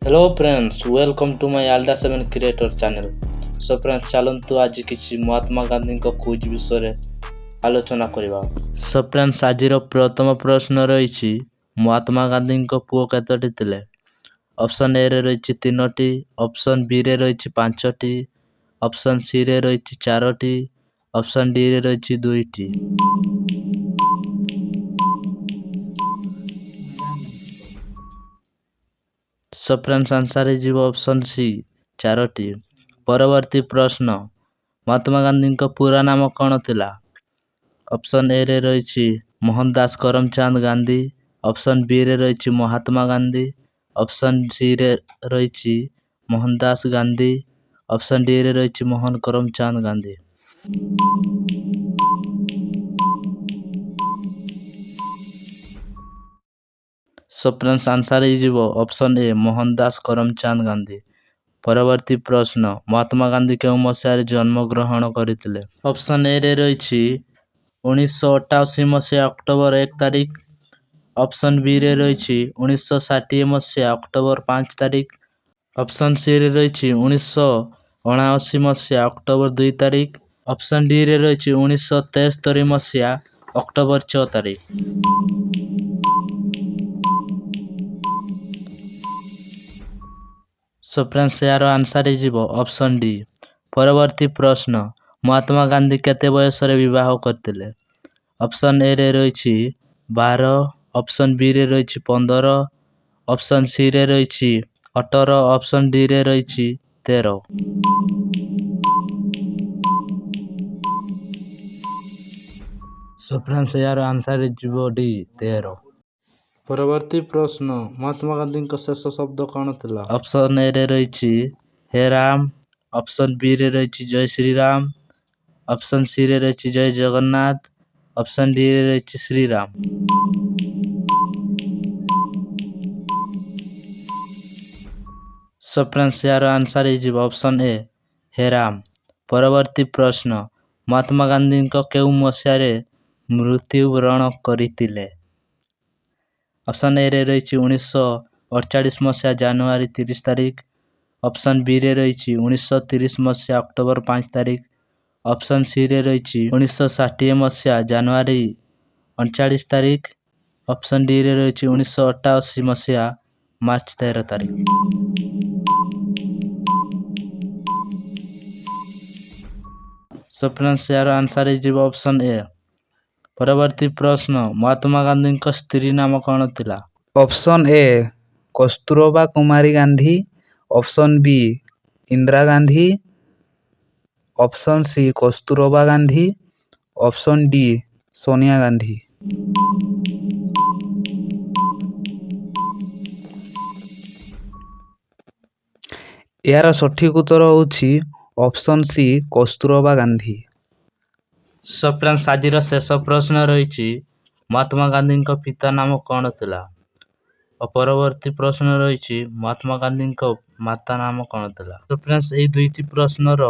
Hello friends, welcome to my Alda 7 Creator channel. So friends, ଚାଲନ୍ତୁ ଆଜି କିଛି ମହାତ୍ମା ଗାନ୍ଧୀଙ୍କ କୁଇଜ୍ ବିଷୟରେ ଆଲୋଚନା କରିବା। ସୋ ଫ୍ରେଣ୍ଡସ୍, ଆଜିର ପ୍ରଥମ ପ୍ରଶ୍ନ ରହିଛି, ମହାତ୍ମା ଗାନ୍ଧୀଙ୍କ ପୁଅ କେତୋଟି ଥିଲେ? ଅପସନ୍ ଏରେ ରହିଛି ତିନୋଟି, ଅପସନ୍ ବିରେ ରହିଛି ପାଞ୍ଚଟି, ଅପସନ୍ ସିରେ ରହିଛି ଚାରୋଟି, ଅପସନ୍ ଡିରେ ରହିଛି ଦୁଇଟି। ସୋ ଫ୍ରେଣ୍ଡସ୍, ଆନ୍ସର୍ ହେଇଯିବ ଅପସନ୍ ସି, ଚାରୋଟି। ପରବର୍ତ୍ତୀ ପ୍ରଶ୍ନ, ମହାତ୍ମା ଗାନ୍ଧୀଙ୍କ ପୁରା ନାମ କ'ଣ ଥିଲା? ଅପସନ୍ ଏରେ ରହିଛି ମୋହନଦାସ କରମଚାନ୍ଦ ଗାନ୍ଧୀ, ଅପସନ୍ ବିରେ ରହିଛି ମହାତ୍ମା ଗାନ୍ଧୀ, ଅପସନ୍ ସିରେ ରହିଛି ମୋହନଦାସ ଗାନ୍ଧୀ, ଅପସନ୍ ଡିରେ ରହିଛି Mohan Karamchand Gandhi. Show friends, answer ହେଇଯିବ ଅପସନ୍ ଏ, ମୋହନଦାସ କରମଚାନ୍ଦ ଗାନ୍ଧୀ। ପରବର୍ତ୍ତୀ ପ୍ରଶ୍ନ, ମହାତ୍ମା ଗାନ୍ଧୀ କେଉଁ ମସିହାରେ ଜନ୍ମଗ୍ରହଣ କରିଥିଲେ? ଅପସନ୍ ଏରେ ରହିଛି 1988 ମସିହା ଅକ୍ଟୋବର 1 ତାରିଖ, ଅପସନ୍ ବିରେ ରହିଛି 1960 ମସିହା ଅକ୍ଟୋବର 5 ତାରିଖ, ଅପସନ୍ ସିରେ ରହିଛି 1979 ମସିହା ଅକ୍ଟୋବର 2 ତାରିଖ, ଅପସନ୍ ଡିରେ ରହିଛି 1973 ମସିହା ଅକ୍ଟୋବର 6 ତାରିଖ। ସୋ ଫ୍ରେଣ୍ଡସ୍, ଏହାର ଆନ୍ସର୍ ହେଇଯିବ ଅପସନ୍ ଡି। ପରବର୍ତ୍ତୀ ପ୍ରଶ୍ନ, ମହାତ୍ମା ଗାନ୍ଧୀ କେତେ ବୟସରେ ବିବାହ କରିଥିଲେ? ଅପସନ୍ ଏରେ ରହିଛି 12, ଅପସନ୍ ବିରେ ରହିଛି 15, ଅପସନ୍ ସିରେ ରହିଛି 18, ଅପସନ୍ ଡିରେ ରହିଛି 13। ସୋ ଫ୍ରେଣ୍ଡସ୍, ଏହାର ଆନ୍ସର୍ ହେଇଯିବ ଡି, 13। ପରବର୍ତ୍ତୀ ପ୍ରଶ୍ନ, ମହାତ୍ମା ଗାନ୍ଧୀଙ୍କ ଶେଷ ଶବ୍ଦ କ'ଣ ଥିଲା? ଅପସନ୍ ଏରେ ରହିଛି ହେ ରାମ, ଅପସନ୍ ବିରେ ରହିଛି ଜୟ ଶ୍ରୀରାମ, ଅପସନ୍ ସିରେ ରହିଛି ଜୟ ଜଗନ୍ନାଥ, ଅପସନ୍ ଡିରେ ରହିଛି ଶ୍ରୀରାମ। ସୋ ଫ୍ରେଣ୍ଡସ୍, ଏହାର ଆନ୍ସର୍ ହେଇଯିବ ଅପସନ୍ ଏ, ହେ ରାମ। ପରବର୍ତ୍ତୀ ପ୍ରଶ୍ନ, ମହାତ୍ମା ଗାନ୍ଧୀଙ୍କ କେଉଁ ମସିହାରେ ମୃତ୍ୟୁବରଣ କରିଥିଲେ? ଅପସନ୍ ଏରେ ରହିଛି 1948 ମସିହା ଜାନୁଆରୀ 30 ତାରିଖ, ଅପସନ୍ ବିରେ ରହିଛି 1930 ମସିହା ଅକ୍ଟୋବର 5 ତାରିଖ, ଅପସନ୍ ସିରେ ରହିଛି 1960 ମସିହା ଜାନୁଆରୀ 39 ତାରିଖ, ଅପସନ୍ ଡିରେ ରହିଛି 1988 ମସିହା ମାର୍ଚ୍ଚ 13 ତାରିଖ। ସୋ ଫ୍ରେଣ୍ଡସ୍, ଏହାର ଆନ୍ସର୍ ହେଇଯିବ ଅପସନ୍ ଏ। ପରବର୍ତ୍ତୀ ପ୍ରଶ୍ନ, ମହାତ୍ମା ଗାନ୍ଧୀଙ୍କ ସ୍ତ୍ରୀ ନାମ କ'ଣ ଥିଲା? Option A, Kasturba Kumari Gandhi, option B, Indira Gandhi, option C, Kasturba Gandhi, option D, Sonia Gandhi. ଏହାର ସଠିକ୍ ଉତ୍ତର ହେଉଛି option C, Kasturba Gandhi. Show friends, ଆଜିର ଶେଷ ପ୍ରଶ୍ନ ରହିଛି, ମହାତ୍ମା ଗାନ୍ଧୀଙ୍କ ପିତା ନାମ କ'ଣ ଥିଲା? ଓ ପରବର୍ତ୍ତୀ ପ୍ରଶ୍ନ ରହିଛି, ମହାତ୍ମା ଗାନ୍ଧୀଙ୍କ ମାତା ନାମ କ'ଣ ଥିଲା? ସୋ ଫ୍ରେଣ୍ଡସ୍, ଏଇ ଦୁଇଟି ପ୍ରଶ୍ନର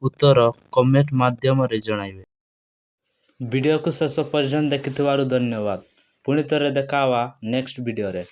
ଉତ୍ତର କମେଣ୍ଟ ମାଧ୍ୟମରେ ଜଣାଇବେ। ଭିଡ଼ିଓକୁ ଶେଷ ପର୍ଯ୍ୟନ୍ତ ଦେଖିଥିବାରୁ ଧନ୍ୟବାଦ। ପୁଣି ଥରେ ଦେଖା ହେବା ନେକ୍ସଟ ଭିଡ଼ିଓରେ।